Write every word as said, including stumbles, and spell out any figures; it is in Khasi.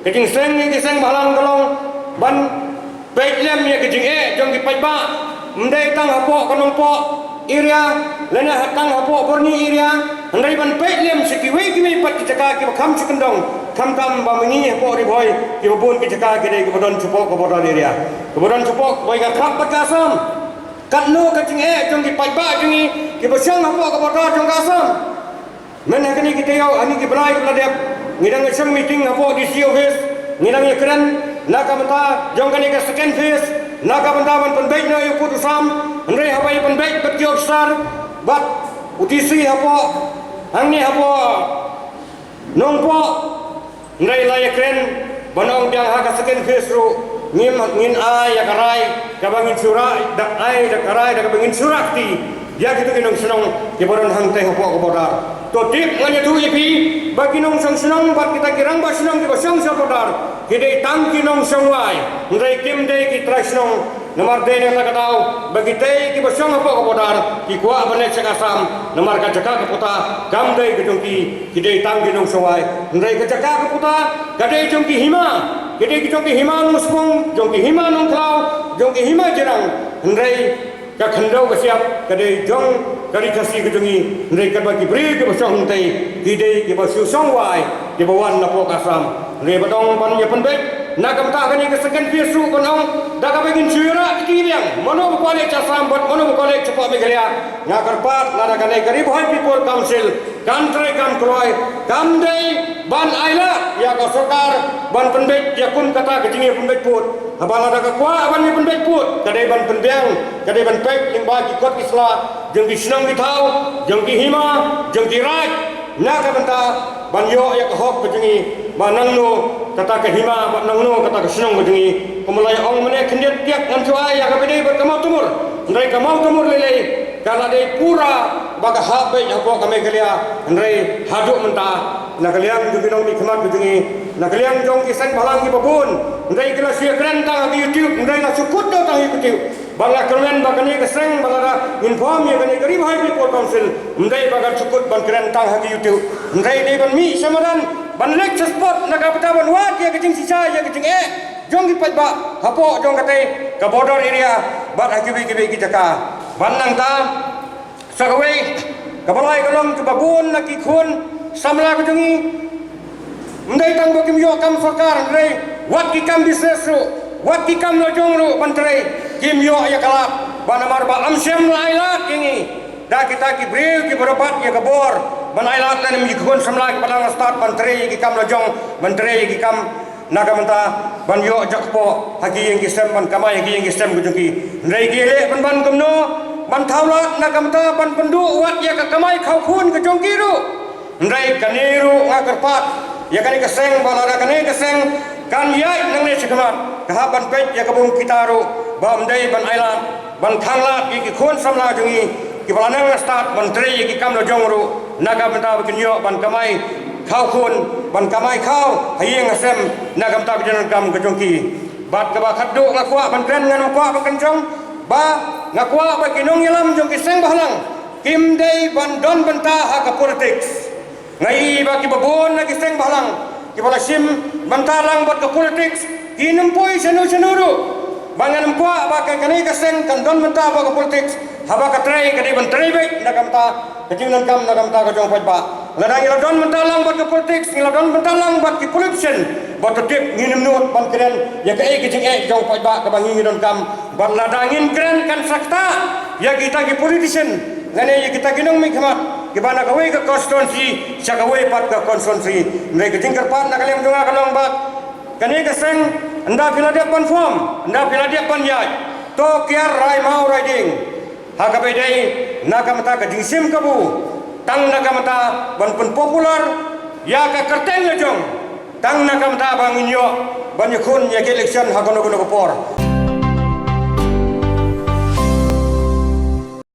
Ka jingseng ïa ki seng bhalang ka long ban peit lem ïa ka jingeh jong ki paidbah, ym dei tang hapoh ka Nongpoh area lane tang hapoh Borni area, hynrei ban peit lem sha kiwei kiwei pat ki jaka kiba kham sha kyndong, khamtam ba mynta hapoh Ri Bhoi kiba bun ki jaka ki dei kiba don shapoh ka border area, kiba don shapoh, ba ïa ka khap bad ka Assam. Katno ka jingeh jong ki paidbah jong ngi kiba shong hapoh ka border jong ka Assam. Mynta ha kine ki taïew, ha kine ki bnai kiba la dep, ngi dang ïa shong meeting hapoh D C office, ngi dang ïa kren na ka bynta jong kane ka second phase, na ka bynta ban pynbeit noh ïa u pud u sam, hynrei haba ïa pynbeit bad ki officer bad u D C hapoh, hangne hapoh Nongpoh, hynrei la ïa kren ban ong biang ha ka second phase ruh, ngim, ngin ai ïa ka rai kaba ngin shu rai da, ai da ka rai da kaba ngin shu rai kti ïa kito ki nongshong shnong kiba don hangtei hapoh ka border. To tip, ngan ïathuh ïa phi ba ki nongshong shnong bad kita ki rangbah shnong kiba shong sha border ki dei tang ki nongshong wai, hynrei kim dei ki trai shnong. Namar dei na kata ka daw ba kitei kiba shong hapoh ka border ki kwah ban leit sha ka Assam, namar ka jaka ka puta kam dei ka jong ki, ki dei tang ki nongshong wai. Hynrei ka jaka ka puta ka dei jong ki hima, ki dei ki jong ki hima Nongspung, jong ki hima Nongkhlaw, jong ki hima Jirang. Hynrei ka khyndew ka shyiap ka dei jong ka Ri Khasi ka jong ngi, hynrei katba ki briew kiba shong hangtei ki dei kiba shu shong wai, kiba wan napoh ka Assam. Hynrei ba dang ban ïa pynbeit na ka bynta kane ka second phase ruh ban ong da kaba ngin shu ïa rai kti biang, mano ba kwah leit sha Assam bad mano ba kwah leit shapoh Meghalaya. Nga kyrpad lada kane ka Ri Bhoi People Council kan trei kan kloi, kam dei ban ailad ïa ka sorkar ban pynbeit ïa kum kata ka jingïapynbeit pud. Haba lada ka kwah ban ïapynbeit pud, ka dei ban pynbiang, ka dei ban peit lyngba ki kot ki sla jong ki shnong ki thaw, jong ki hima, jong ki raid, na ka bynta ban ïoh ïa ka hok ka jong ngi, ba nangno kata ka hima, ba nangno kata ka shnong ka jong ngi. Kumba la ïa ong mynne khyndiat tiak, ngan shu ai ïa kaba dei bad ka Mawtamur. Hynrei ka Mawtamur lei lei ka la dei pura ba ka hap beit hapoh ka Meghalaya. Hynrei haduh mynta na ka liang jong ki nongmihkhmat ka jong ngi, na ka liang jong ki seng bhalang kiba bun, hynrei ki la shu ïa kren tang ha ka YouTube, hynrei la shu kut noh tang ha ka YouTube. Ba nga kyrmen ba kane ka seng ba lada ngin form ïa kane ka Ri Bhoi People Council, ym dei ba kan shu kut ban kren tang ha ka YouTube, hynrei dei ban mih sha madan, ban leit sha spot na ka bynta ban wad ïa ka jingshisha ïa ka jingeh jong ki paidbah hapoh jong katei ka border area bad ha kiwei kiwei ki jaka. Bad nangta sa kawei kaba lai ka long kaba bun na ki khun samla ka jong ngi, ym dei tang ba kim ïoh kam sorkar, hynrei wat ki kam business ruh, wat ki kam lajong ruh ban trei, kim ïoh ïa ka lad. Ba namar ba ym shym la ailad ïa ngi da kita ki briew kiba rah bad ïa ka bor ban ailad lem ïa ki khun samla kiba dang la stad ban trei ïa ki kam lajong, ban trei ïa ki kam na ka bynta ban ïoh jakpoh ha ki ïing ki sem, ban kamai ha ki ïing ki sem ka jong ki. Hynrei ki leh pynban kumno ban thaw lad na ka bynta ban pynduh wat ïa ka kamai khawkhun ka jong ki ruh. Hynrei kane ruh nga kyrpad ïa kane ka seng ba lada kane ka seng kan ïaid nangne shakhmat, ka hap ban peit ïa ka bun kita ruh ba ym dei ban ailad ban khanglad ïa ki khun samla jong ngi kiba la nang la stad ban trei ïa ki kam lajong ruh, na ka bynta ba kin ïoh ban kamai khawkhun, ban kamai khaw ha ïing ha sem na ka bynta ka jingdonkam ka jong ki. Bad kaba khatduh nga kwah ban kren, ngan kwah ban kren jong ba nga kwah ba ki nongïalam jong ki seng bhalang kim dei ban don bynta ha ka politics. Nga i ba kiba bun na ki seng bhalang kiba la shim bynta lang bad ka politics, kim poi shano shano ruh. Ba ngan ym kwah ba ka, kane ka seng kan don bynta bad ka politics. Haba ka trei ka dei ban trei beit na ka bynta ka jingdonkam na ka bynta ka jong paidbah. Lada ngi la don bynta lang bad ka politics, ngi la don bynta lang bad ki politician, ba to tip ngin ym nud ban kren ïa kaei ka jingeh jong paidbah kaba ngi ngi donkam. Bad lada ngin kren kan sa ktah ïa kita ki politician lane ïa kita ki nongmihkhmat kiba na kawei ka constituency sha kawei pat ka constituency. Hynrei ka jingkyrpad na ka liang jong nga ka long ba kane ka seng, ynda phi la dep ban form, ynda phi la dep ban ïaid, to kiar rai maw rai ding ha kaba dei na ka bynta ka jingshim kabu, tang na ka bynta ban pynpopular ïa ka kyrteng lajong, tang na ka bynta ba ngin ïoh ban ïakhun ïa ka election ha kano kano ka por.